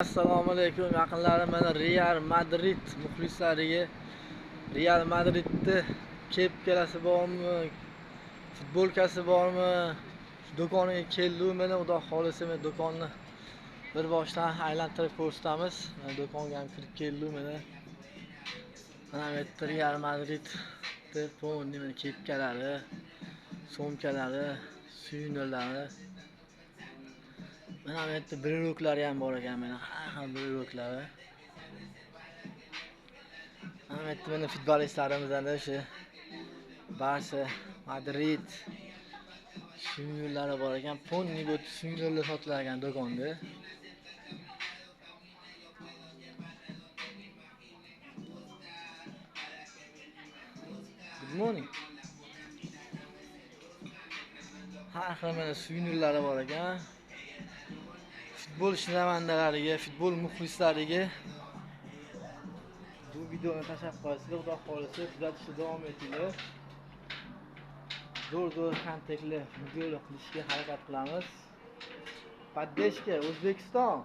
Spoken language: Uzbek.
Assalomu alaykum yaqinlarim, mana Real Madrid muxlislariga Real Madridni kepkalasi bormi, futbolkasi bormi, do'koniga keldim. Mana xudo xohlasa men do'konni bir boshdan aylantirib ko'rsatamiz. Mana do'konga ham kirib keldim mana. Mana bu yerda Real Madridni polni mana kepkalari, sumkalari, suvenirlari. Mana bu yerda breloklari ham bor ekan, mana har xil breloklari. Mana bu yerda mana futbolistlarimizdan o'sha Barsa, Madrid suvenirlari bor ekan. Polni bu suvenirlar sotilar ekan do'konda. Good morning. Har xil mana suvenirlari bor ekan. Futbol shinavandalariga, futbol muxlislariga bu videoni tashlab qo'yasizlar, xudo xohlasa kuzatishda davom etinglar. Zo'r-zo'r kontentli videolar qilishga harakat qilamiz. Поддержка O'zbekiston.